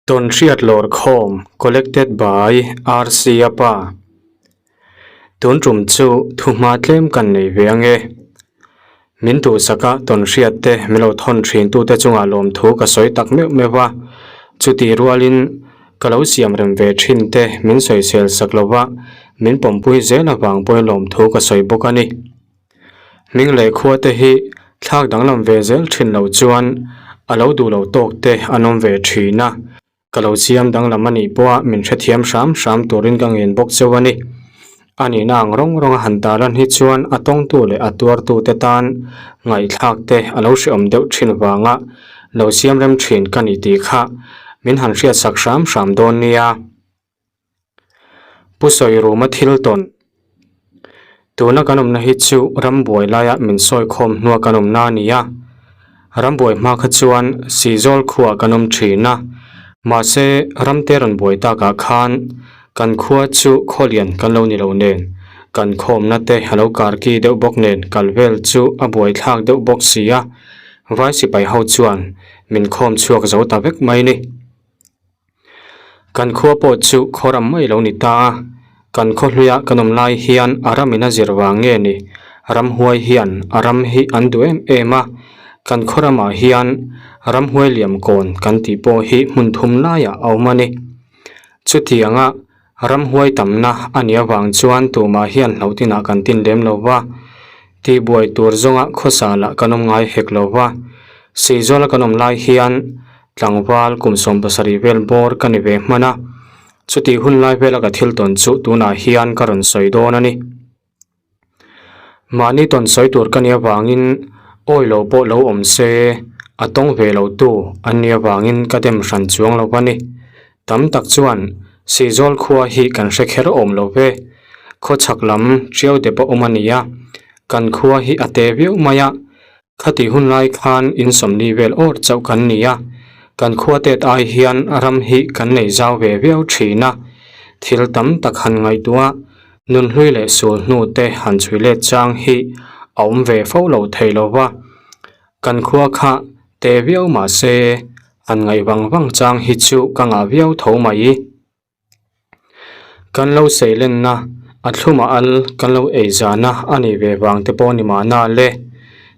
Tawnhriat Lawrkhawm Collected by RC a pa. Tun tum chu thuhma tlem kan nei ve ange. Min duhsaka tawnhriat te min lo thawn thin tute chungah lawmthu ka sawi tak meuh meuh va, chutih rualin ka lo siam rem ve thin te min sawisel sak lova min pawmpui zel avang pawhin lawmthu ka sawi bawk a ni. Hming leh khua te hi thlak danglam ve zel thin loh chuan a lo duh lo tawk te an awm ve thin a, ka lo siam danglam a nih pawha min hrethiam hram hram turin ka ngen bawk cheu a ni. A nihna ang rawng rawnga han tarlan hi chuan a tawngtu leh a tuartu te tan ngaihthlak te a lo hrehawm deuh thin vanga lo siam rem thin ka ni tih kha min han hriatsak hram hram dawn nia. Pu Sawiruma thil tawn. Tuna kan awmna hi chu rambuai laia min sawi khawm hnua kan awmna a ni a. Rambuai hma kha chuan Sihzawl khuaah kan awm thin a. Mahse, ramte rawn buai takah khan kan khua chu khawlian kan lo ni lo nen, kan khawmna te a lo karki deuh bawk nen kal vel chu a buaithlak deuh bawk si a. Vai sipai ho chuan min khawm chhuak zo ta vek mai ni. Kan khua pawh chu khaw ram mai lo ni ta a, kan khaw hluia kan awm lai hian a ramin a zir vang nge ni, ramhuai hian a ram hi an duh em em a, kan khaw ramah hian ramhuai liam kawn kan tih pawh hi hmun thum laiah a awm a ni. Chutianga ramhuai tamna a nih avang chuan tumah hian hlauhtinah kan tin lem lo va, tihbuai tur zawnga khawsa lah kan awm ngai hek lo va, Seizuala kan awm lai hian Tlangval kum 70 vel bawr ka ni ve hman a, chutih hun lai vela ka thil tawn chu tunah hian ka rawn sawi dawn a ni. Mahni tawn sawi tur ka nih avangin awi lo pawh lo awm se, a tawng ve lo tu an nih avangin ka dem hran chuang lo a ni. Tam tak chuan Sihzawl khua hi kan hre kher awm lo ve, khawchhak lam Tiau dep a awm a ni a, kan khua hi a te viau mai a, Khati hun lai khan in sawmli vel awr chauh kan ni a, kan khua tet ai hian ram hi kan nei zau ve viau thin a, thil tam tak han ngaihtuah, nunhlui leh sul hnu te han chhui let chang hi a awm ve fo lo thei lo va, kan khua kha te viau mah se han ngaih vang vang chang hi chu ka ngah viau tho mai. Kan lo seilenna a thlumah al kan lo ei zana a nih ve vang te pawh ni mahna le.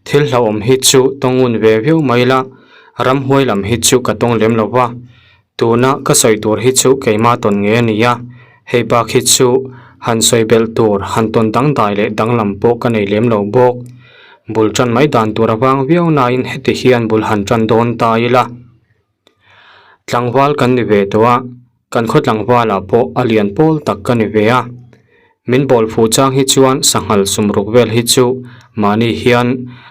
Thil hlauhawm hi chu tawngun ve viau mai la, ramhuai lam hi chu ka tawng lem lo va. Tuna ka sawi tur hi chu keimah tawn nge a ni a, hei bak hi chu han sawi belh tur han tawn dangdai leh danglam pawh ka nei lem lo bawk. Bul tan mai dan tur avang viau nain heti hian bul han tan dawn ta ila. Tlangval kan ni ve tawh a, kan khaw tlangvalah pawh a lian pawl tak ka ni ve a. Min bawl fuh chang hi chuan sanghal sumruk vel hi chu mahni hian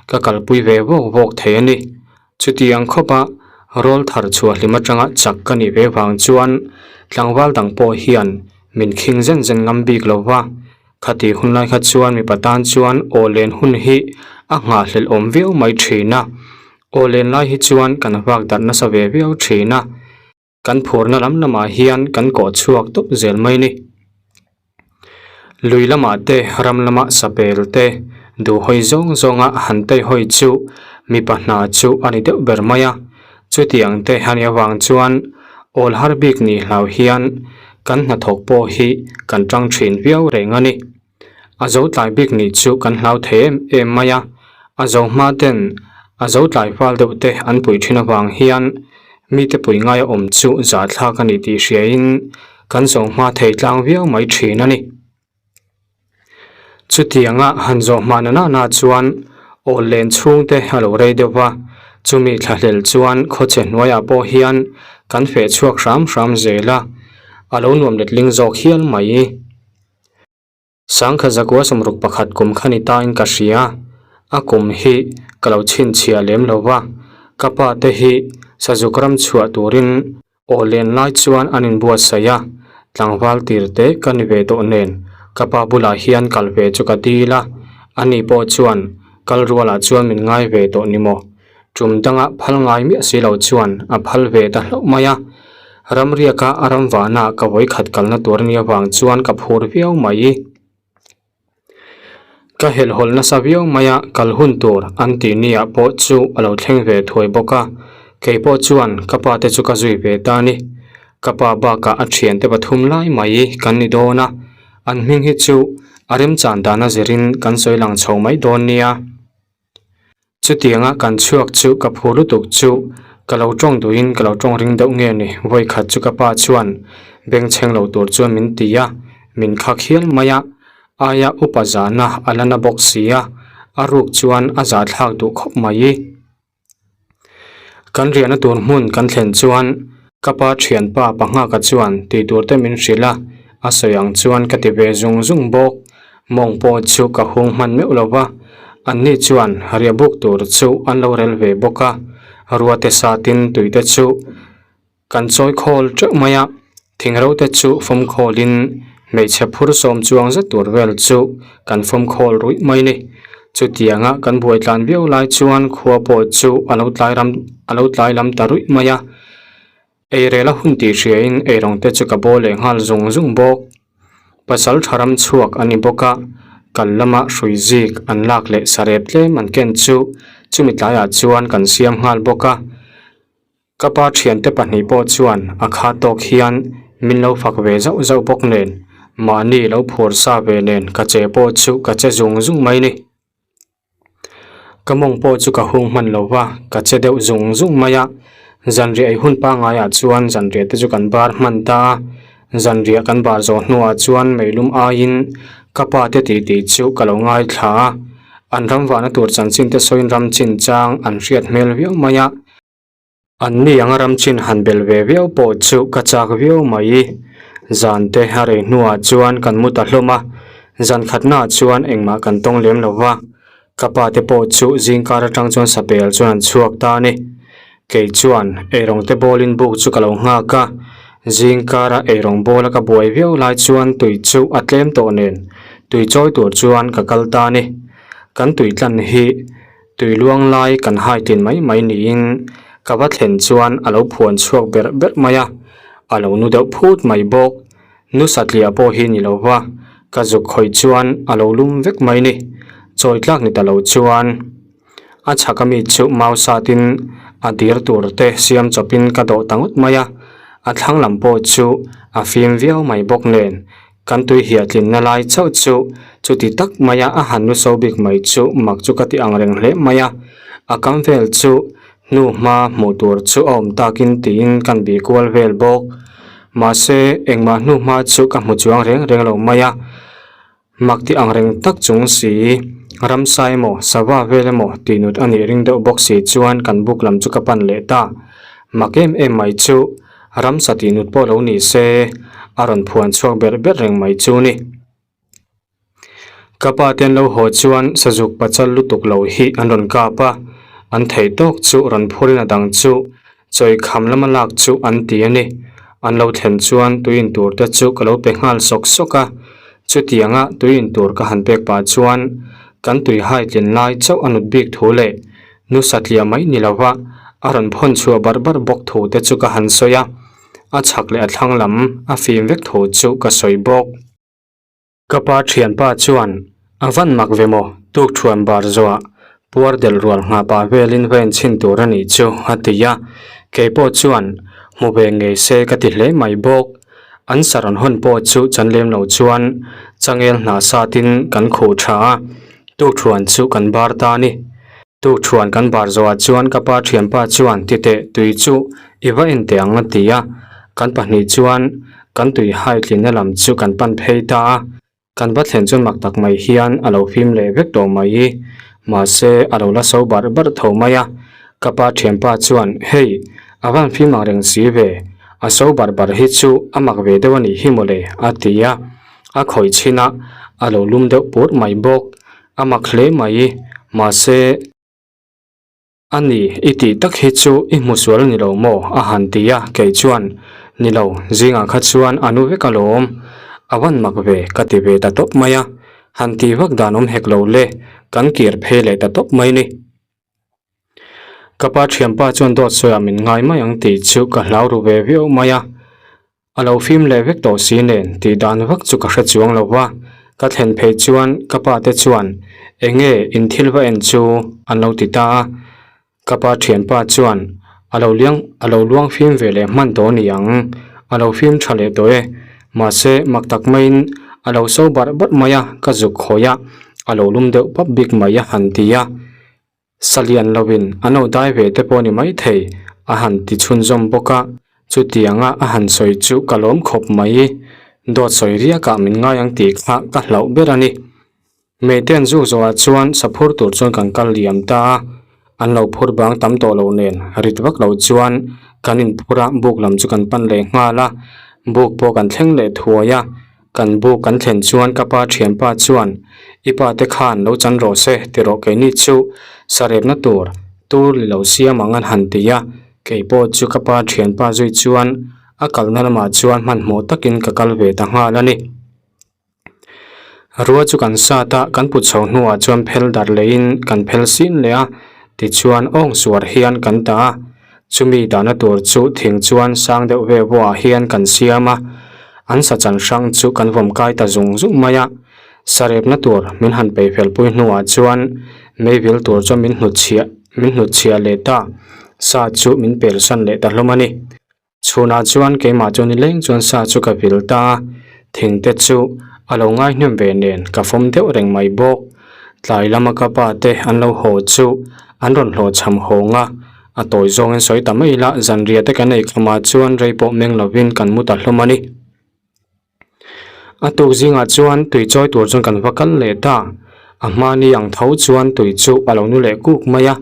ka kalpui ve vawk vawk thei a ni. Chutiang khawpa rawl thar chhuah hlim atanga chak ka nih ve vang chuan tlangval dang pawh hian min khing zen zen ngam bik lo va. Khati hun lai kha chuan mipa tan chuan aw len hun hi a nghahhlelh awm viau mai thin a. Aw len lai hi chuan kan vak darh nasa ve viau thin a, kan phurna lam lamah hian kan kawh chhuak tawp zel mai ni. Lui lamah te ram lama sapel te duh hawi zawng zawnga han tei hawi chu mipa hna chu a ni deuh ber mai a, chutiang te a nih avang chuan awl har bik nih hlau hian kan hnathawk pawh hi kan tang thin viau reng a ni. A zo tlai bik nih chu kan hlau thei em em mai a, a zo hma ten a zo tlai fal deuh te an pui thin avang hian mite pui ngaia awm chu zahthlak a ni tih hriain kan zo hma thei tlang viau mai thin a ni. Chutianga han zawh hma na na na chuan awl len chhung te a lo rei deuh va, chumi thlahlel chuan khawchhe hnuaiah pawh hian kan feh chhuak hram hram zel a, a lo nuam letling zawk hial mai. Sangkha zakua 61 kum kha ni tain ka hria, a kum hi ka lo chhinchhiah lem lo va, ka pa te hi sazuk ram chhuah turin aw len lai chuan an inbuatsaih a, tlangval tir te ka ni ve tawh nen ka pa bulah hian kal ve chu ka dil a, ani pawh chuan kal rualah chuan min ngai ve tawh ni maw? Tum danga phal ngai miah si lo chuan a phal ve ta hlauh mai a, ramriaka a ram vahna ka vawikhat kalna tur ania vang chuan ka phur viau mai. Ka helhawlh nasa viau mai a, kal hun tur an tih nia pawh chu a lo thleng ve thuai bawk a, kei pawh chuan ka pa te chu ka zui ve ta a ni. Ka pa bakah a thiante pathum lai mai kan ni dawn a, an hming hi chu a remchan dana zirin kan sawi lang chho mai dawn nia. Chutianga kan chhuak chu ka phu lutuk chu ka lo tawng duhin ka lo tawng ring deuh nge ni, vawikhat chu ka pa chuan bengchheng lo tur chuan min ti a, min khak hial mai a, aia upa zahna a la na bawk si a, a ruk chuan a zahthlak duh khawp mai. Kan riahna tur hmun kan thlen chuan ka pa thianpa Panghaka chuan tih tur te min hrilh a, a sawi ang chuan ka ti ve zung zung bawk. Mawng pawh chu ka hung hman meuh lo va, anni chuan riah buk tur chu an lo rel ve bawk a, ruate satin tuite chu Kan chawi khawl teuh mai a, thingreu te chu fawm khawlin hmeichhe phur sawm chuang zet tur vel chu kan fawm khawl ruih mai ni. Chutianga kan buai tlan viau lai chuan khua pawh chu a lo tlai ram a lo tlai lam ta ruih mai a. Eirel a hun tih hriain eirawng te chu ka bawl leh nghal zung zung bawk. Pasal tha ram chhuak a ni bawk a, kal lama hrui zik an lak leh sarep tlem an ken chu chumi tlaiah chuan kan siam nghal bawk a. Ka pa thiante pahnih pawh chuan a kha tawk hian min lo fak ve zauh zauh bawk nen, mahni lo phur sa ve nen ka che pawh chu ka che zung zung mai ni. Ka mawng pawh chu ka hung hman lo va, ka che deuh zung zung mai a. Zanriah ei hun pangaiah chuan zanriah te chu kan bar hman ta a, zanriah kan bar zawh hnuah chuan meilum aiin ka pa te titi chu ka lo ngaithla a, an ram vahna tur chanchin te sawiin ram chinchang an hriat hmel viau mai a. An ni anga ram chin han bel ve viau pawh chu ka chak viau mai. Zan te a rei hnuah chuan kan mu ta hlawm a, zan khatnaah chuan engmah kan tawng lem lo va, ka pa te pawh chu zingkar atang chuan sapel chuan an chhuak ta a ni. Kei chuan eirawng te bawlin buk chu ka lo nghak a, zingkara eirawng bawla ka buai viau lai chuan tui chu a tlem tawh nen tui chawi tur chuan ka kal ta a ni. Kan tui tlan hi Tui luang lai kan hai tin mai mai niin ka va thlen chuan a lo phuan chhuak berh berh mai a, a lo nu deuh phut mai bawk. Nu satliah pawh hi ni lo va, ka zuk khawih chuan a lo lum vek mai ni. Chawi tlak ni ta lo chuan a chhak ami chu mau satin a dir tur te siam chawpin ka dawh ta ngawt mai a, a thlang lam pawh chu a fim viau mai bawk nen Kan tui hiatlinna lai chauh chu chuti tak maia a han nu so bik mai chu mak chu ka ti ang reng hle mai a, a kam vel chu hnu hma hmuh tur chu a awm takin tiin kan bih kual vel bawk. Mahse, engmah hnu hma chu ka hmu chuang reng reng lo mai a, mak ti ang reng tak chung si, ramsa emaw sava vel emaw tih nut a nih ring deuh bawk si chuan kan buk lam chu ka pan leh ta. Mak em em mai chu Ramsa tih nut pawh lo ni se, a rawn phuan chhuak berh berh reng mai chu ni. Ka pa te an lo haw chuan sazuk pachal lutuk lo hi an rawn kap a, an theih tawk chu rawn phurin a dang chu chawi kham lama lak chu an ti a ni. An lo thlen chuan tui in tur te chu ka lo pe nghal sawk sawk a, chutianga tui in tur ka han pek pah chuan kan tui hai tlin lai chauh a nut bik thu leh Nu satliah mai ni lova a rawn phawn chhuah barh barh bawk thu te chu ka han sawi a, a chhak leh a thlang lam a fim vek thu chu ka sawi bawk. Ka pa thianpa chuan a van mak ve maw tuk thuan bar zawhah puar delh rual nghah pah velin va enchhin tur a nih chu a ti a, keipawh chuan hmu ve ngei se ka ti hle mai bawk. An sarawn hawn pawh chu chan lem lo chuan changel hnah satin kan khuh tha a, tuk thuan chu kan bar ta a ni. Tukṭhuan kan bar zawhah chuan ka pa ṭhianpa chuan titeh tui chu i va en teh ang a ti a, kan pahnih chuan kan tui hai tlinna lam chu kan pan phei ta a, kan va thlen chuan mak tak mai hian a lo fim leh vek tawh mai i, mahse a lo la so barh barh tho mai a, ka pa ṭhianpa chuan hei a van fim ang reng si ve, a so barh barh hi chu a mak ve deuh a nih hi mawle a ti a, a khawih chhin a, a lo lum deuh pur mai bawk. A mak hle mai, mahse, A ni, i tih tak hi chu i hmu sual a ni lo maw? a han ti a, kei chuan, Ni lo, zingah kha chuan a nu vek alawm, a van mak ve, ka ti ve ta tawp mai a, han tih vak dan awm hek lo le, kan kir phei leh ta tawp mai ni. Ka pa thianpa chuan dawt sawiah min ngai mai ang tih chu ka hlau ru ve viau mai a. A lo fim leh vek tawh si nen tih dan vak chu ka hre chuang lo va, ka thlen phei chuan ka pa te chuan eng nge in thil va en chu an lo ti ta a, ka pa thianpa chuan a lo liang a lo luang fim ve leh hman tawh a ni ang. A lo fim tha leh tawh e. Mahse, mak tak maiin a lo so barh barh mai a, ka zuk khawi a, a lo lum deuh pap bik mai a han ti a. Sa lian lovin an lo dai ve te pawh ni maithei a han ti chhunzawm bawk a, chutianga a han sawi chu ka lawm khawp mai. Dawt sawi riakah min ngai ang tih kha ka hlauh ber a ni. Mei te an zuk zawhah chuan sa phur tur chuan kan kal liam ta a, an lo phur bang tam tawh lo nen rit vak lo chuan kan inphur a, buk lam chu kan pan leh nghal a, buk pawh kan thleng leh thuai a, kan buk kan thlen chuan ka pa thianpa chuan i pa te khan lo chan rawh se tirawh keini chu sa repna tur tur li lo siam ang an han ti a, kei pawh chu ka pa thianpa zui chuan a kalna lamah chuan hmanhmawh takin ka kal ve ta nghal a ni. Rua chu kan sat a, kan put chho hnuah chuan phel darh lehin kan phel sin leh a, tichuan awng suar hian kan ta a. Chumi dahna tur chu thing chuan sang deuh ve vuahah hian kan siam a, an sa chan hrang chu kan vawm kai ta zung zung mai a. Sarepna tur min han peih fel pui hnuah chuan meivil tur chuan min hnutchhiah min hnutchhiah leh ta, sa chu min pelsan leh ta hlawm a ni. Chhunah chuan keimah chu nileng chuan sa chu ka vil ta a, thing te chu a lo ngaihnem ve nen ka fawm deuh reng mai bawk. Tlai lama ka pa te an lo haw chu an rawn hlawhchham hawng a, a tawi zawngin sawi ta mai ila zanriah te kan ei khamah chuan rei pawh meng lovin kan mu ta hlawm a ni. A tuk zingah chuan tui chawi tur chuan kan va kal leh ta. A hmani ang tho chuan tui chu a lo nu leh kuk mai a,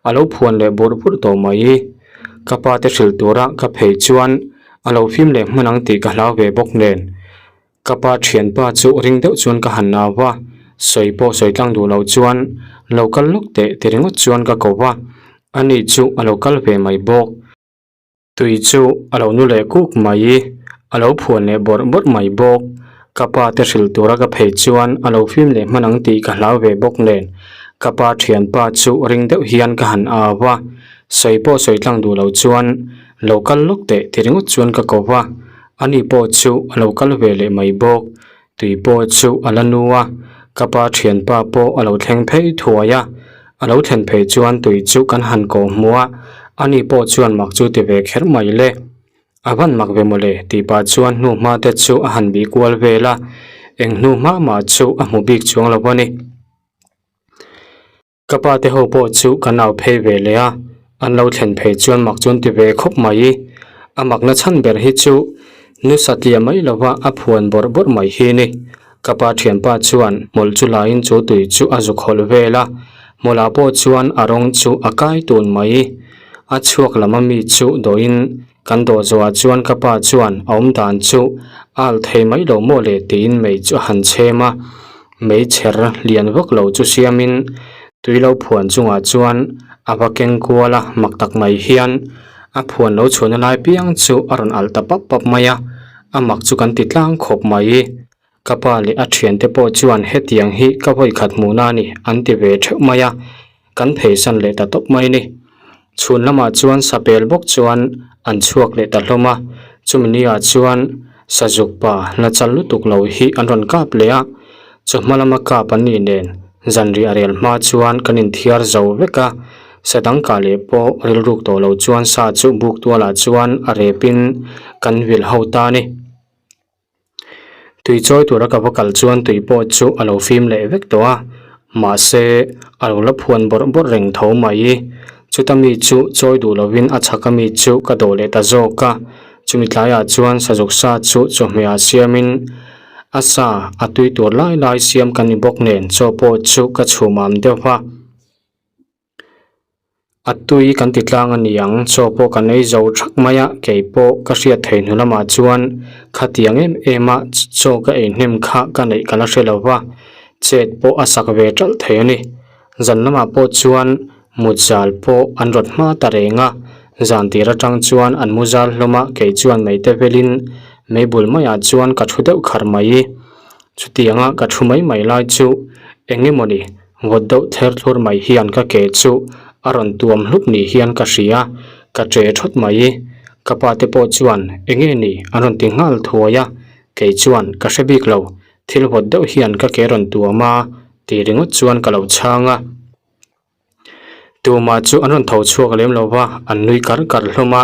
a lo phuan leh burh burh tawh mai. Ka pa te hrilh tura ka phei chuan a lo fim leh hman ang tih ka hlau ve bawk nen. Ka pa thianpa chu ring deuh chuan ka han nau va, sawi pawh sawi tlang duh lo chuan lo kal lawk teh ti ringawt chuan ka ko va, ani chu a lo kal ve mai bawk. Tui chu a lo nu leh kuk mai, a lo phuan leh bawrh bawrh mai bawk. Ka pa te hrilh tura ka phei chuan a lo fim leh hman ang tih ka hlau ve bawk nen. Ka pa thianpa chu ring deuh hian ka han au a, sawi pawh sawi tlang duh lo chuan lo kal lawk teh ti ringawt chuan ka ko va, ani pawh chu a lo kal ve leh mai bawk. Tui pawh chu a la nu a, ka pa thianpa pawh a lo thleng phei thuai a. A lo thlen phei chuan tui chu kan han kawh hmu a, ani pawh chuan mak chu ti ve kher mai le. A van mak ve mawle tih pah chuan hnu hma te chu a han bih kual vel a, eng hnu hma mah chu a hmu bik chuang lo a ni. Ka pa te ho pawh chu ka nau phei ve leh a, an lo thlen phei chuan mak chuan ti ve khawp mai. A makna chhan ber hi chu nu satliah mai lova a phuan bawrh bawrh mai hi ni. Ka pa thianpa chuan hmawlh chu laiin chu tui chu a zuk hawlh vel a, hmawlhah pawh chuan a rawng chu a kai tun mai. A chhuak lam ami chu dawhin kan dawh zawhah chuan ka pa chuan a awm dan chu a alh thei mai lo maw le tiin mei chu a han chhem a. Meichher lian vak lo chu siamin tui lo phuan chungah chuan a va keng kual a, mak tak mai hian a phuan lo chhuahna lai piang chu a rawn alh ta pap pap mai a, a mak chu kan ti tlang khawp mai. Ka pa leh a thiante pawh chuan hetiang hi ka vawikhat hmuhna a ni an ti ve theuh mai a, kan pheisan leh ta tawp mai ni. Chhun lamah chuan sapel bawk chuan an chhuak leh ta hlawm a, chumi niah chuan sazuk pa la chal lutuk lo hi an rawn kap leh a, chawhma lama kap an nih nen zanriah rel hma chuan kan inthiar zo vek a, sa dang kah leh pawh rilruk tawh lo chuan sa chu buk tualah chuan a repin kan vilh ho ta a ni. Tui chawi tura ka va kal chuan tui pawh chu a lo fim leh vek tawh a, mahse a lo la phuan bawrh bawrh reng tho mai. Chuta mi chu chawi duh lovin a chhak ami chu ka dawh leh ta zawk a, chumi tlaiah chuan sazuk sa chu chawhmehah siamin a sa a tui tur lai lai siam ka ni bawk nen chaw pawh chu ka chhum am deuh va. A tui kan ti tlang a ni ang, chaw pawh kan ei zo thak mai a, kei pawh ka hriat thei hnu lamah chuan khatiang em em a chaw ka ei hnem kha ka neih ka la hre lo va, chet pawh a sak ve ṭalh thei a ni. Zan lamah pawh chuan mut zal pawh an rawt hma ta reng a, zan tir atang chuan an mu zal hlawm a, kei chuan mei te velin mei bul maiah chuan ka thu deuh khar mai. Chutianga ka thu mai mai lai chu eng emawni Vawt deuh thler thlur mai hian ka ke chu a rawn tuam hlup ni hian ka hria, ka che thawt mai. Ka pa te pawh chuan enge ni an rawn ti nghal thuai a, kei chuan ka hre bik lo, thil vawt deuh hian ka ke rawn tuam a ti ringawt chuan ka lo chhang a. Tumah chu an rawn tho chhuak lem lo va, an nui kar kar hlawm a.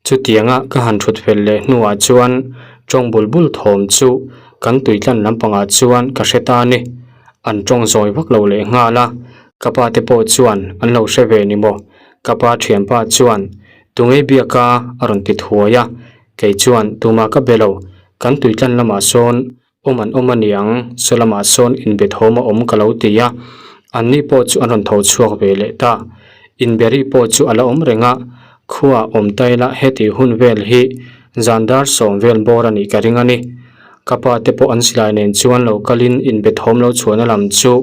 Chutianga ka han thut fel leh hnuah chuan tawng bul bul thawm chu kan tuitlan lampangah chuan ka hre ta a ni. An tawng zawi vak lo leh nghal a, ka pa te pawh chuan an lo hre ve ni maw? Ka pa thianpa chuan Tungei biak a a rawn ti thuai a, kei chuan tumah ka be lo, kan tuitlan lamah sawn Awm an awm a niang, saw lamah sawn inbe thawm a awm ka lo ti a, anni pawh chu an rawn tho chhuak ve leh ta. Inbe ri pawh chu a la awm reng a, khuaah awm ta ila heti hun vel hi zan dar sawm vel bawr a nih ka ring a ni. Ka pa te pawh an silai nen chuan lo kalin inbe thawm lo chhuahna lam chu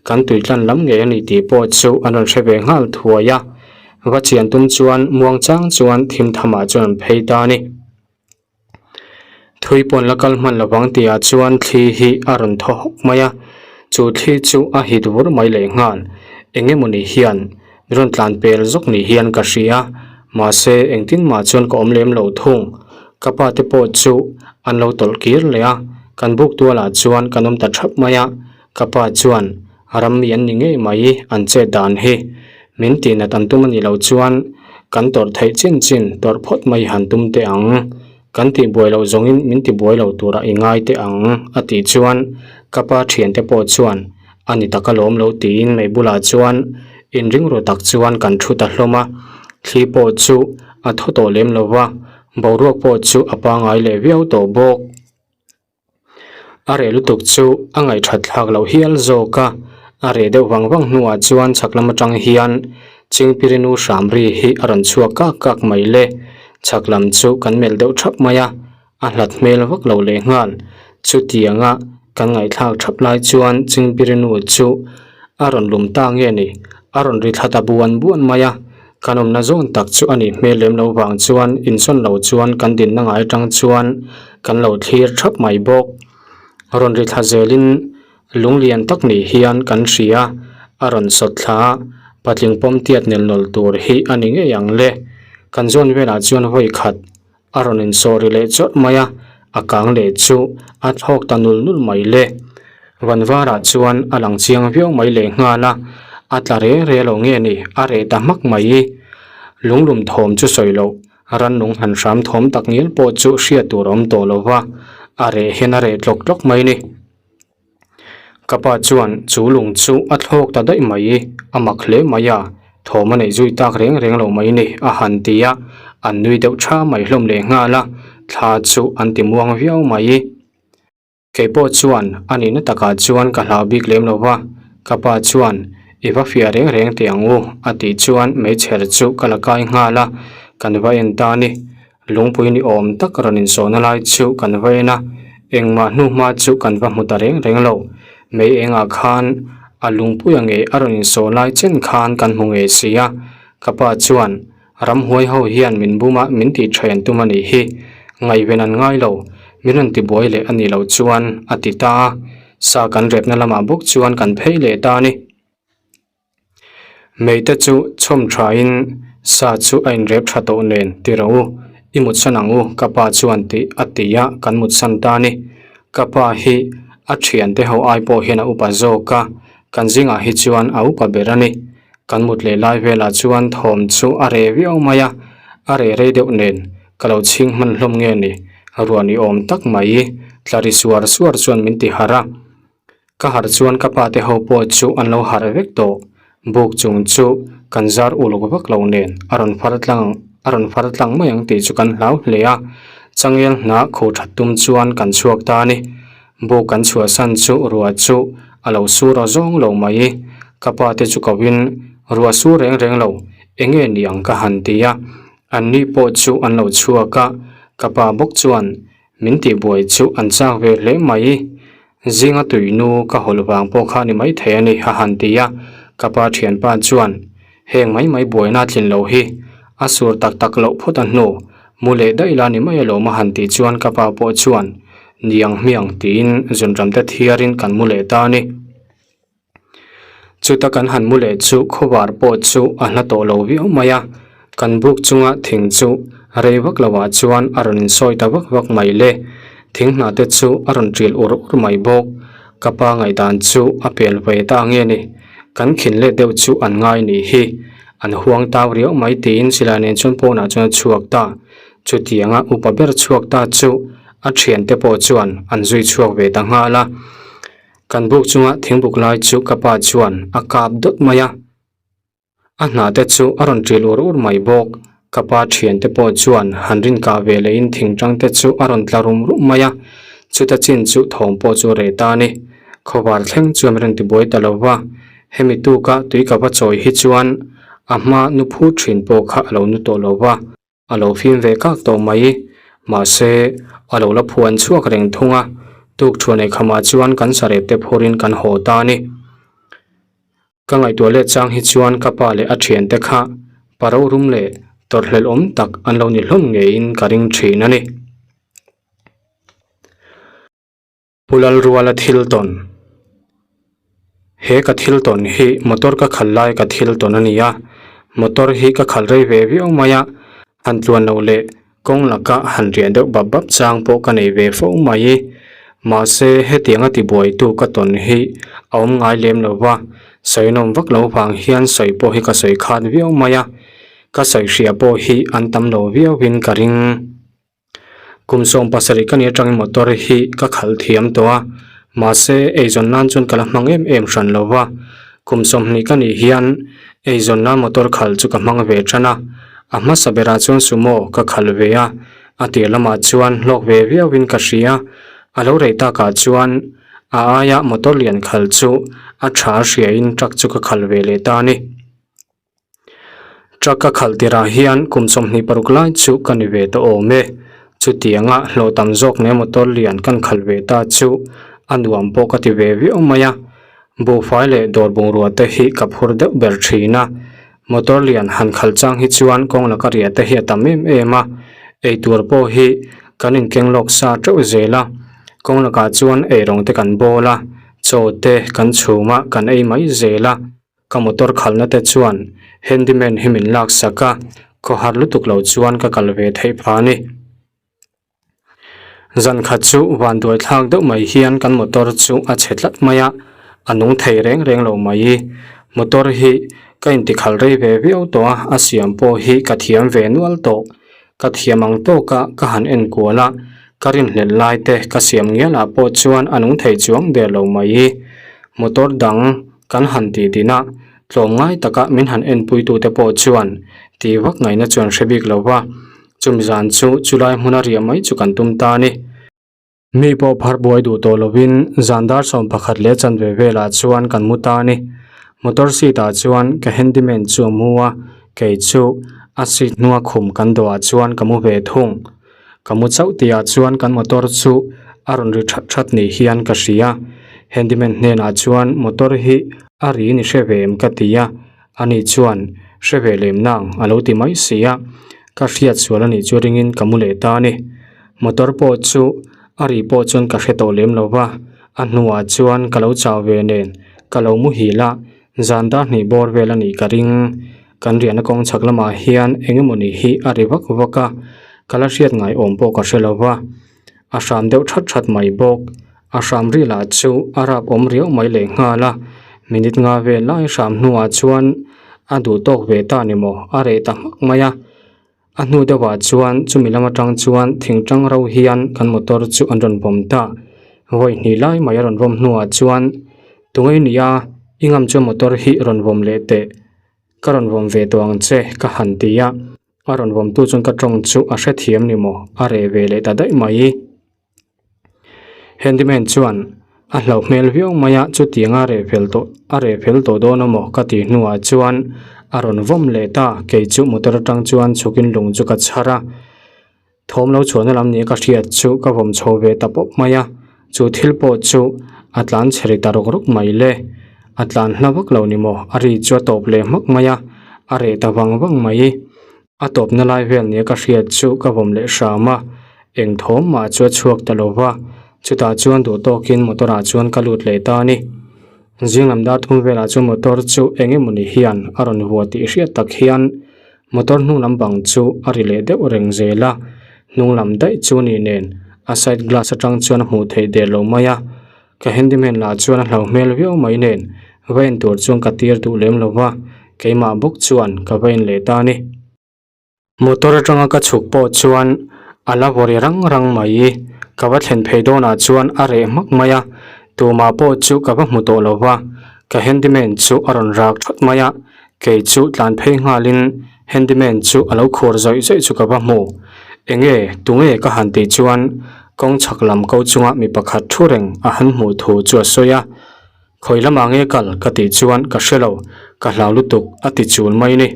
kan tuitlan lam ngei a ni tih pawh chu an rawn hre ve nghal thuai a, va chian tum chuan muangchang chuan thim thamah chuan an phei ta a ni. Thui pawn la kal hman lovang tihah chuan thli hi a rawn thaw hawk mai a, chu thli chu a hit vur mai leh nghal. Eng emawni hian min rawn tlan pel zawk ni hian ka hria, mahse engtin mah chuan ka awm lem lo thung. Ka pa te pawh chu an lo tawlh kir leh a, kan buk tualah chuan kan awm ta thap mai a, ka pa chuan Ram mi an ni ngei mai an chet dan hi. Min tihnat an tum a nih loh chuan kan tawrh theih chin chin tawrh phawt mai han tum teh ang. Kan tihbuai loh zawngin min tibuai lo turah i ngai teh ang a tih chuan ka pa thiante pawh chuan a ni tak alawm lo tiin mei bulah chuan inring ru tak chuan kan thu ta hlawm a. Thli pawh chu a thaw tawh lem lo va, boruak pawh chu a pangai leh viau tawh bawk. A reh lutuk chu a ngaihthat thlak loh hial zawk a, a reh deuh vang vang hnuah chuan chhak lam atang hian Chingpirinu hram ri hi a rawn chhuak kak kak mai le. Chhak lam chu kan melh deuh thap mai a, a hlat hmel vak lo leh nghal. Chutianga kan ngaihthlak thap lai chuan Chingpirinu chu a rawn lum ta nge ni, a rawn ri thla ta buan buan mai a, Kan awmna zawn tak chu a nih hmel lem lo vang chuan insawn lo chuan kan dinna ngai atang chuan kan lo thlir thap mai bawk. Rawn ri thla zelin lung lian tak nih hian kan hria, a rawn sawt thla a, patling pawm tiat nel nawl tur hi a ni ngei ang le. Kan zawn velah chuan vawi khat a rawn insawh ri leh chawrh mai a, a kang leh chu a thlawk ta nul nul mai le. Vanvarah chuan a lang chiang viau mai leh nghal a, a tla re re lo nge ni, a reh ta hmak mai. Lunglum thawm chu sawi loh, rannung han hram thawm tak ngial pawh chu hriat tur a awm tawh lo va, a reh hian a reh tlawk tlawk mai ni. Ka pa chuan chu lung chu a thlawk ta daih mai, a mak hle mai a, thawm a neih zui tak reng reng lo mai ni a han ti a, an nui deuh tha mai hlawm leh nghal a, thla chu an ti muang viau mai. Kei pawh chuan a nihna takah chuan ka hlau bik lem lo va, ka pa chuan i va fiah reng reng teh ang u a tih chuan meichher chu ka la kai nghal a, kan va en ta a ni. Lungpui ni awm tak rawn insawhna lai chu kan va en a, engmah hnuhma chu kan va hmu ta reng reng lo. Mei engah khan a lungpuia ngei a rawn insawh lai chen khan kan hmu ngei si a, ka pa chuan ramhuai ho hian min bum a min tih tha an tum a nih hi, ngaihven an ngai lo, min rawn tibuai leh a nih loh chuan a ti ta a, sa kan repna lamah bawk chuan kan phei leh ta a ni. Meite chu chhawm thain sa chu a inrep tha tawh nen ti rawh u, i mutsan ang u ka pa chuan tih a ti a kan mutsan ta a ni. Ka pa hi a thiante ho ai pawh hian a upa zawk a, kan zingah hi chuan a upa ber a ni. Kan mut leh lai velah chuan thawm chu a reh viau mai a, a reh rei deuh nen ka lo chhing hman hlawm nge ni, ruah ni awm tak mai tla ri suar suar chuan min ti harh a. Ka harh chuan ka pa te ho pawh chu an lo harh vek tawh. Buk chung chu kan zar uluk vak lo nen a rawn far tlang a rawn far tlang mai ang tih chu kan hlau hle a. Changel hnah kho that tum chuan kan chhuak ta a ni. Buk kan chhuahsan chu ruah chu a lo sur aw zawng lo mai. Ka pa te chu ko in ruah sur reng reng lo eng nge ni ang ka han ti a. An ni pawh chu an lo chhuak a. Ka pa bawk chuan min tihbuai chu an chak ve hle mai. Zinga tuinu ka hawlh vang pawh kha ni maithei a ni a han ti a, ka pa thianpa chuan heng mai mai buaina tlin lo hi a sur tak tak loh phawt a hnu, mu leh daih la ni mai alawm a han tih chuan ka pa pawh chuan niang hmiang tiin zunram te thiarin kan mu leh ta a ni. Chuta kan han mu leh chu khawvar pawh chu a hla tawh lo viau mai a, kan buk chunga thing chu rei vak lovah chuan a rawn insawi ta vak vak mai le. Thing hna te chu a rawn ṭil ur ur mai bawk. Ka pa ngaihdan chu a pel ve ta nge ni, kan khin let deuh chu an ngai nih hi. An huang tau riau mai tiin silai nen chuan pawnah chuan a chhuak ta. Chutianga upa ber chhuak ta chu a thiante pawh chuan an zui chhuak ve ta nghal a. Kan buk chunga thingbuk lai chu ka pa chuan a kap dawt mai a. A hnah te chu a rawn ṭil ur ur mai bawk. Ka pa ṭhiante pawh chuan han rin kah ve lehin thingṭang te chu a rawn tla rum rum mai a, chuta chin chu thawm pawh chu a reh ta a ni. Khawvar thleng chuan min rawn tibuai ta lo va, hemi tuka tui ka va chawi hi chuan a hma nu phur ṭhin pawh kha a lo nu tawh lo va. A lo fim ve kak tawh mai. Mahse, a lo la phuan chhuak reng thung a, tuk thuan eikhamah chuan kan sarep te phurin kan haw ta a ni. Ka ngaihtuah let chang hi chuan ka pa leh a thiante kha pa rorum leh tawrhhlelh awm tak an lo ni hlawm ngeiin ka ring thin a ni. Pu Lalruala thil tawn. He ka thil tawn hi motor ka khalh lai ka thil tawn a ni a, motor hi ka khalh rei ve viau mai a, han tluan loh leh kawng laka han riah deuh bap bap chang pawh ka nei ve fo mai. Mahse hetianga tibuaitu ka tawn hi a awm ngai lem lo va, sawi nawm vak lo vang hian sawi pawh hi ka sawi khat viau mai a, ka sawi hria pawh hi an tam lo viauin ka ring. Kum 17 ka nih atangin motor hi ka khalh thiam tawh a, mahse eizawn nan chuan ka la hmang em em hran lo va. Kum 20 ka nih hian eizawn nan motor khalh chu ka hmang ve tan a, a hmasa berah chuan sumo ka khalh ve a, a tir lamah chuan hlawk ve viauin ka hria. A lo rei takah chuan a aia motor lian khalh chu a tha hriain truck chu ka khalh ve leh ta a ni. Truck ka khalh tirah hian kum 26 lai chu ka ni ve tawh awm e. Chutianga hlawh tam zawk nen motor lian kan khalh ve ta chu a nuam pawh ka ti ve viau mai a. Buhfai leh dawr bungrua te hi ka phur deuh ber thin a. Motor lian han khalh chang hi chuan kawng laka riah te hi a tam em em a. Eitur pawh hi kan inkeng lawk sa teuh zel a. Kawng lakah chuan eirawng te kan bawl a, chaw te kan chhum a, kan ei mai zel a. Ka motor khalhna te chuan handyman hi min lak sak a, khawhar lutuk lo chuan ka kal ve theih pha a ni. Zan khat chu van duai thlak deuh mai hian kan motor chu a chhe tlat mai a, a nung thei reng reng lo mai. Motor hi ka intikhalh rei ve viau tawh a, a siam pawh hi ka thiam ve nual tawh. Ka thiam ang tawka ka han en kual a, ka rinhlelh lai te ka siam ngial ah pawh chuan a nung thei chuang der lo mai. Motor dang kan han tih din a, tlawmngai taka min han enpuitu te pawh chuan tih vak ngaihna chuan hre bik lo va, chumi zan chu chulai hmuna riah mai chu kan tum ta a ni. Mi pawh phar buai duh tawh lovin zan dar 11 leh chanve velah chuan kan mu ta a ni. Motor seat ah chuan ka handyman chu a mu a, kei chu a seat hnunga khum kan dawhah chuan ka mu ve thung. Ka mu chauh tihah chuan kan motor chu a rawn ri that that ni hian ka hria. Handyman hnenah chuan motor hi a ri ni hre ve em ka ti a, ani chuan hre ve lem nang a lo ti mai si a. Ka hriat sual a nih chu ringin ka mu leh ta a ni. Motor pawh chu a ri pawh chuan ka hre tawh lem lo va, a hnuah chuan ka lo chau ve nen ka lo muhil a, zan dar hnih bawr vel a nih ka ring. Kan riahna kawng chhak lamah hian eng emawni hi a ri vak vak a, ka la hriat ngai awm pawh ka hre lo va, a hram deuh that that mai bawk. A hram ri lah chu a rap awm riau mai lehnghal a, minute nga vel lai hram hnuah chuan a duh tawk ve ta ni maw a reh ta hmak mai a. A hnu deuhah chuan chumi lam atang chuan thing tang ro hian kan motor chu an rawn vawm ta. Vawi hnih lai mai a rawn vawm hnuah chuan tunge nia i ngam chuan motor hi rawn vawm leh teh ka rawn vawm ve tawh ang che ka han ti a. A rawn vawmtu chuan ka tawng chu a hrethiam ni maw a reh ve leh ta daih mai. Handyman chuan a hlauh hmel viau mai a, chutiang a reh fel tawh a reh fel tawh dawn a maw ka tih hnuah chuan a rawn vawm leh ta, kei chu motor atang chuan chhukin lung chu ka chhar a, thawm lo chhuahna lam nia ka hriat chu ka vawm chho ve ta pawp mai a, chu thil pawh chu a tlan chhe ri ta rawk rawk mai le, a tlan hla vak lo ni maw a ri chu a tawp leh hmak mai a, a reh ta vang vang mai. A tawpna lai vel nia ka hriat chu ka vawm leh hram a, eng thawm mah chu a chhuak ta lo va, chutah chuan duh tawkin motor ah chuan ka lut leh ta a ni. Zing lam dar thum velah chuan motor chu eng emawni hian a rawn vua tih hriat tak hian motor hnung lam bang chu a ri leh deuh reng zel a, hnung lam daih chu ni nen a side glass atang chuan a hmuh theih der lo mai a, ka handyman lah chuan a hlau hmel viau mai nen va en tur chuan ka tir duh lem lo va, keimah bawk chuan ka va en leh ta a ni. Motor atanga ka chhuk pawh chuan a la vawri rang rang mai. Ka va thlen phei dawnah chuan a reh hmak mai a, tumah pawh chu ka va hmu tawh lo va. Ka handyman chu a rawn rak thawt mai a, kei chu tlan phei nghalin handyman chu a lo khur zawih zawih chu ka va hmu. Enge, tunge ka han tih chuan kawng chhak lam ko chunga mi pakhat thu reng a han hmuh thu chu a sawi a. Khawi lamah nge kal ka tih chuan ka hre lo, ka hlau lutuk a ti chul mai ni.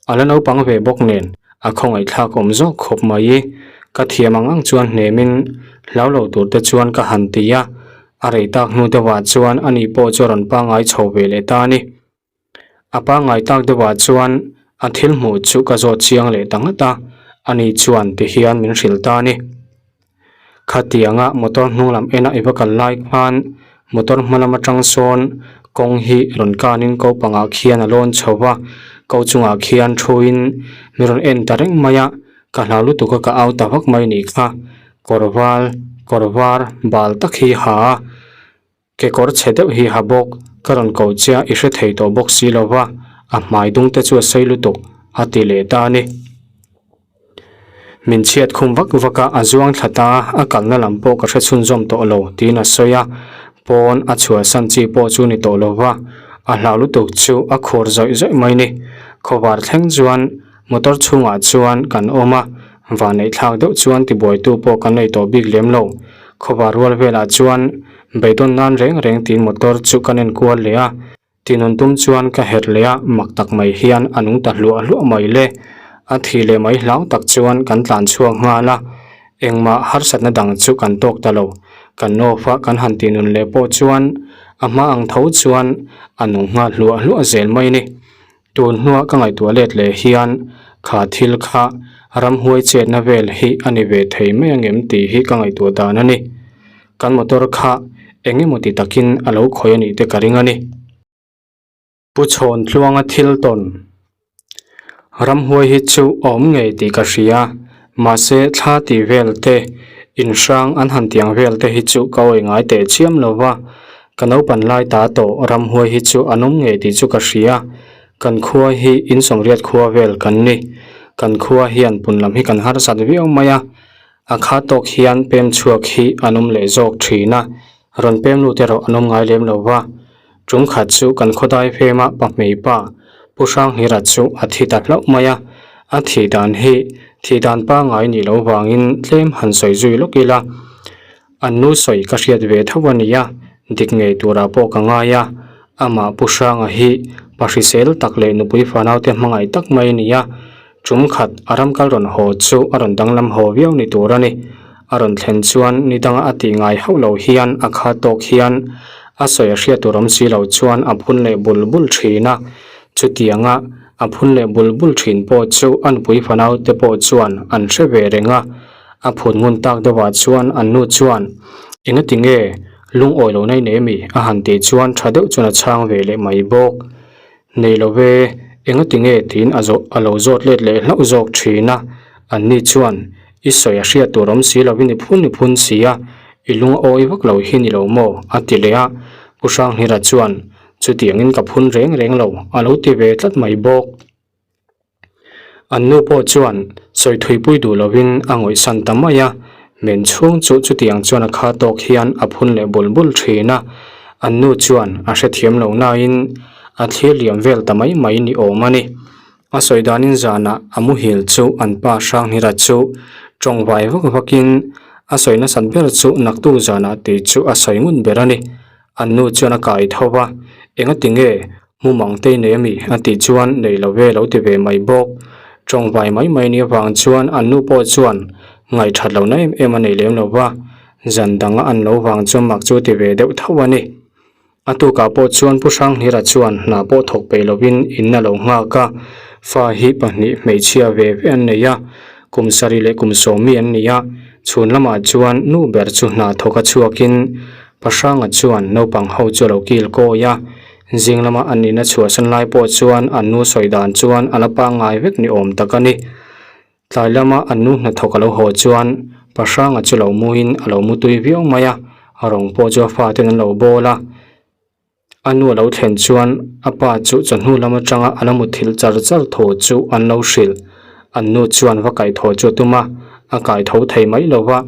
A la naupang ve bawk nen a khawngaihthlak awm zawk khawp mai. Ka thiam ang ang chuan hnemin hlau lo tur te chuan ka han ti a, a rei tak hnu deuhah chuan ani pawh chu a rawn pangngai chho ve leh ta a ni. A pangngai tak deuhah chuan a thil hmuh chu ka zawt chiang leh ta ngat a, ani chuan ti hian min hrilh ta a ni. Khatianga motor hnung lam ena i va kal lai khan motor hma lam atang sawn kawng hi rawn kanin ko pangah khian a lawn chho va, ko chungah khian thuin mi rawn en ta reng mai a, ka hlau lutuk a ka au ta vak mai nih kha. Kawr val, kawr var bal tak hi ha a. Kekawr chhe deuh hi ha bawk, ka rawn ko che a, i hre thei tawh bawk si lo va, a hmai dung te chu a sei lutuk, a ti leh ta a ni. Min chhiat khum vak vak a, a zuang thla ta a, a kalna lam pawh ka hre chhunzawm tawh lo, tiin a sawi a, pawn a chhuahsan chi pawh chu ni tawh lo va, a hlau lutuk chu a khur zawih zawih mai ni. Khawvar thleng chuan motor chhungah chuan kan awm a, vanneih thlak deuh chuan tibuaitu pawh kan nei tawh bik lem lo. Khawvar rual velah chuan Beidawn nan reng reng tiin motor chu ka nen kual leh a, tinun tum chuan ka herh leh a, mak tak mai hian a nung ta hluah hluah mai le. A thi leh mai hlau tak chuan kan tlan chhuak nghal a, engmah harsatna dang chu kan tawk ta lo. Kan off a kan han tinun leh pawh chuan a hma ang tho chuan a nung nghal hluah hluah zel mai ni. Tun hnua ka ngaihtuah let leh hian kha thil kha ramhuai chetna vel hi a ni ve thei mai ang em tih hi ka ngaihtuah dan a ni. Kan motor kha eng emaw ti takin a lo khawih a nih te ka ring a ni. Pu Chhawn Tluanga thil tawn Ramhuai hi chu a awm ngei tih ka hria, mahse thla tih vel te, inhrang an han tiang vel te hi chu ka awih ngai teh chiam lo va. Ka naupan lai ta tawh ramhuai hi chu an awm ngei tih chu ka hria. Kan khua hi in sawmriat khua vel kan ni. Kan khua hian pun lam hi kan harsat viau mai a. A kha tawk hian pem chhuak hi an awm leh zawk thin a. Rawn pem lut erawh an awm ngai lem lo va. Tum khat chu kan khawdai fema pahmei pa Pu Hranghira chu a thi ta hlauh mai a. A thih dan hi thih dan pangngai nih loh vangin tlem han sawi zui lawk ila. An nu sawi ka hriat ve tho a nia, dik ngei turah pawh ka ngai a. Amah Pu Hranga hi pa hrisel tak leh nupui fanaute hmangaih tak mai a ni a. Tum khat a ram kal rawn haw chu a rawn danglam haw viau ni tur a ni. A rawn thlen chuan ni danga a tih ngai hauh lo hian a kha tawk hian a sawi a hriat tur awm si lo chuan a phun leh bul bul thin a. Chutianga a phun leh bul bul thin pawh chu a nupui fanaute pawh chuan an hre ve reng a. A phut ngun tak deuhah chuan an nu chuan, Engati nge lungawi lo nei nei mi? a han tih chuan tha deuh chuan a chhang ve leh mai bawk. Nei lo ve, engati nge tiin a zawh a lo zawt let leh hlauh zawk thin a. An ni chuan, I sawi a hriat tur awm si lovin i phun i phun si a, i lung a awi vak lo hi ni lo maw? a ti leh a. Pu Hranghira chuan, Chutiangin ka phun reng reng lo, a lo ti ve tlat mai bawk. An nu pawh chuan sawi thuipui duh lovin a ngawihsan ta mai a, men chhung chu chutiang chuan a kha tawk hian a phun leh bul bul thin a. An nu chuan a hrethiam lo nain a thlir liam vel ta mai mai ni awm a ni. A sawi danin zanah a muhil chu an pa Hranghira chu tawngvai vak vakin a sawi nasat ber chu naktuk zanah tih chu a sawi ngut ber a ni. An nu chuan a kai tho va, Engati nge? Mumang te i nei ami? A tih chuan nei lo ve lo ti ve mai bawk. Tawngvai mai mai ni avang chuan an nu pawh chuan ngaihthat lohna em em a nei lem lo va, zan danga an lo vang chuan mak chu ti ve deuh tho a ni. A tukah pawh chuan Pu Hranghira chuan hna pawh thawk peih lovin in a lo nghak a, fa hi pahnih hmeichhia ve ve an nei a, kum sarih leh kum sawmi an ni a, chhun lamah chuan nu ber chu hna thawk a chhuakin Pahranga chuan naupang ho chu a lo kil kawi a, zing lama an ina chhuahsan lai pawh chuan an nu sawi dan chuan a la pangngai vek ni awm tak a ni. Tlai lama an nu hnathawk a lo haw chuan Pahranga chu lo muin a lo mutui viau mai a, a rawng pawh chu a faten an lo bawl a. A nu a lo thlen chuan a pa chu chawhnu lam atanga a la muthilh char char thaw chu an lo hrilh. An nu chuan va kaihthawh chu a tum a, a kaitho thei mai lo va.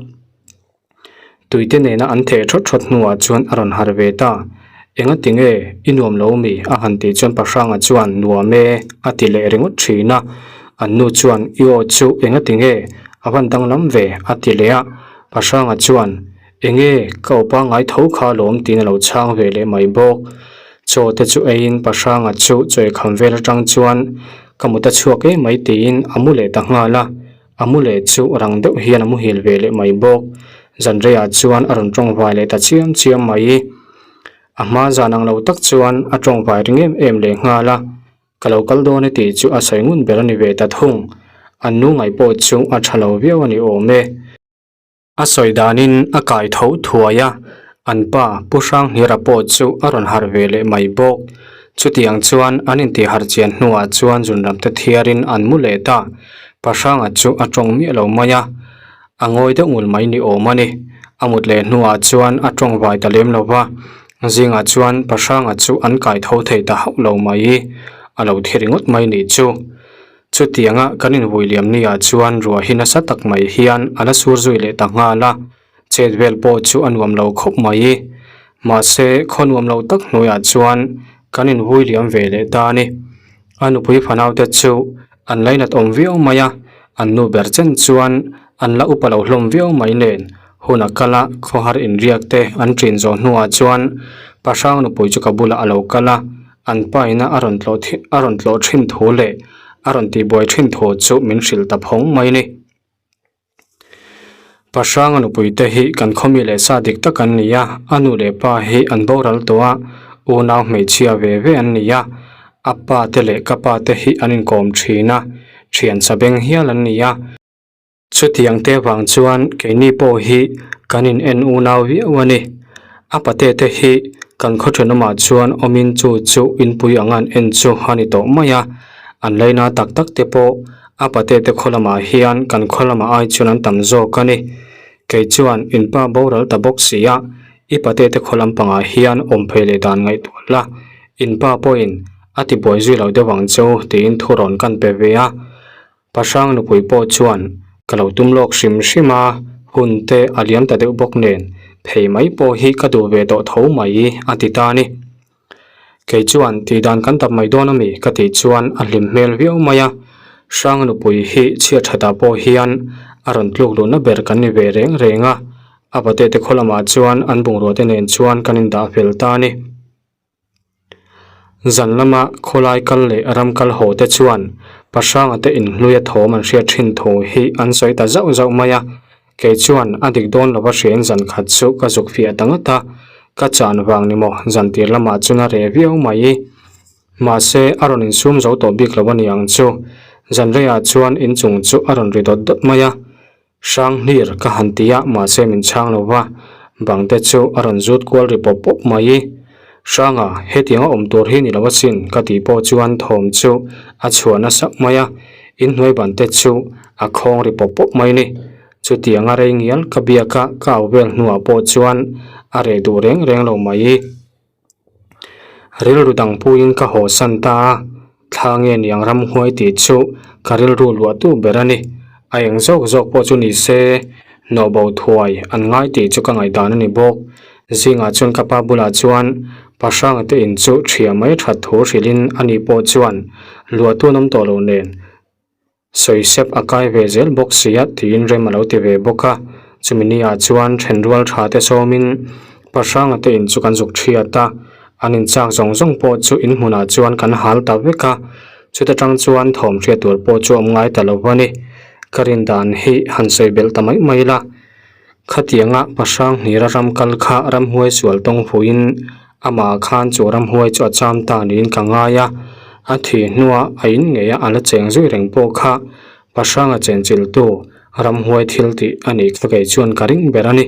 Tuite nena an theh thawt thawt hnuah chuan a rawn harh ve ta. Enga tinge i nuam lo mi? a han tih chuan Pahranga chuan nuam e a ti leh ringawt thin a. An nu chuan i aw chu enga tinge a van danglam ve a ti leh a. Pahranga chuan enge ka aw pangngai tho kha alawm tiin a lo chhang ve leh mai bawk. Chaw te chu eiin Pahranga chu chaw eikham vel atang chuan ka mut a chhuak em mai tiin a mu leh ta nghal a. A mu leh chu rang deuh hian a muhil ve leh mai bawk. Zan reiah chuan a rawn tawngvai leh ta chiam chiam mai. A hma zan ang lo tak chuan a tawngvai ring em em leh nghal a, ka lo kal dawn e tih chu a sawi ngun ber a ni ve ta thung. An nu ngaih pawh chu a tha lo viau a ni awm e. A sawi danin a kai tho thuai a, an pa Pu Hranghniara pawh chu a rawn harh ve leh mai bawk. Chutiang chuan an intihharh chian hnuah chuan zunram te thiarin an mu leh ta. Pa Hranga chu a tawng miah lo mai a, a ngawi deuh ngul mai ni awm a ni. A mut leh hnuah chuan a tawng vai ta lem lo va, zingah chuan Pa Hranga chu an kai tho thei ta hauh lo mai. A lo thi ringawt mai nih chu. Chutianga kan invui liam ni ah chuan ruah hi nasa tak mai hian a la sur zui leh ta nghal a, chet vel pawh chu a nuam lo khawp mai. Mahse, khaw nuam lo tak hnuaiah chuan kan invui liam ve leh ta a ni. A nupui fanaute chu an lainat awm viau mai a, an nu ber chen chuan an la upa lo hlawm viau mai nen hun a kal a, khawhar inriak te an ṭin zawh hnuah chuan Pahrang nupui chu ka bulah a lo kal a, An pa ina a rawn tlawh thin a rawn tlawh thin thu leh a rawn tihbuai thin thu chu min hrilh ta phawng mai ni. Pahranga nupui te hi kan khawmi leh sa dik tak an ni a, a nu leh pa hi an boral tawh a, unau hmeichhia ve ve an ni a, a pa te leh ka pa te hi an inkawm thin a, thian sa beng hial an ni a. Chutiang te vang chuan keini pawh hi kan in en unau viau a ni. A pate te hi kan khaw thenawmah chuan awmin chu chu inpui ang an en chu a ni tawh mai a. An leina tak tak te pawh a pate te khaw lamah hian kan khaw lamah ai chuan an tam zawk a ni. Kei chuan in pa boral ta bawk si a, i pate te khaw lampangah hian awm phei leh dan ngaihtuah la, in pa pawhin a tibuai zui lo deuh ang chu tiin thu rawn kan pe ve a. Pahrang nupui pawh chuan ka lo tum lawk hrim hrim a, hun te a liam ta deuh bawk nen phei mai pawh hi ka duh ve tawh tho mai a ti ta a ni. Kei chuan tih dan kan tap mai dawn a mi ka tih chuan a hlim hmel viau mai a, Hrang nupui hi chhiat thatah pawh hian a rawn tluk luhna ber kan ni ve reng reng a, a pate te khaw lamah chuan an bungrua te nen chuan kan indah fel ta a ni. Zan lama khawlai kal leh ram kal haw te chuan Pahranga te inhluia thawm an hriat thin thu hi an sawi ta zauh zauh mai a, kei chuan a dik dawn lova hriain zan khat chu ka zuk fiah ta ngawt a, ka chan vang ni maw zan tir lamah chuan a reh viau mai. Mahse a rawn insum zo tawh bik lo a ni ang chu, zan reiah chuan inchung chu a rawn ri dawt dawt mai a. Hrang hlir ka han ti a, mahse min chhang lo va, bang te chu a rawn zut kual ri pawp pawp mai. Hranga, hetiang a awm tur hi ni lo asin ka tih pawh chuan thawm chu a chhuah nasa mai a, inhnuai ban te chu a khawng ri pawp pawp mai ni. Chutiang a rei ngial ka biak a, ka au vel hnuah pawh chuan a reh duh reng reng lo mai. Rilru dang puiin ka haw san ta a, thla nge niang ramhuai tih chu ka rilru luahtu ber a ni. A eng zawk zawk pawh chu ni se, nawhbo thuai an ngai tih chu ka ngaihdan a ni bawk. Zingah chuan ka pa bulah chuan Pahranga te in chu ṭhia mai that thu hrilhin ani pawh chuan luahtu an awm tawh lo nen Sawi sep a kai ve zel bawk sia tiin rem a lo ti ve bawk a, chumi ni ah chuan thenrual tha te sawmin Pahranga te in chu kan zuk thiat a, an inchak zawng zawng pawh chu in hmunah chuan kan hal ta vek a, chuta tang chuan thawm hriat tur pawh chu a awm ngai ta lo a ni. Ka rin dan hi han sawi belh ta mai mai la. Khatianga Pahrang hnira ram kal kha ramhuai sual tawng fuhin amah khan chu ramhuai chu a cham ta niin ka ngai a, a thih hnua a in ngei a a la cheng zui reng pawh kha Pahranga chenchiltu ramhuai thil tih a nih kha kei chuan ka ring ber a ni.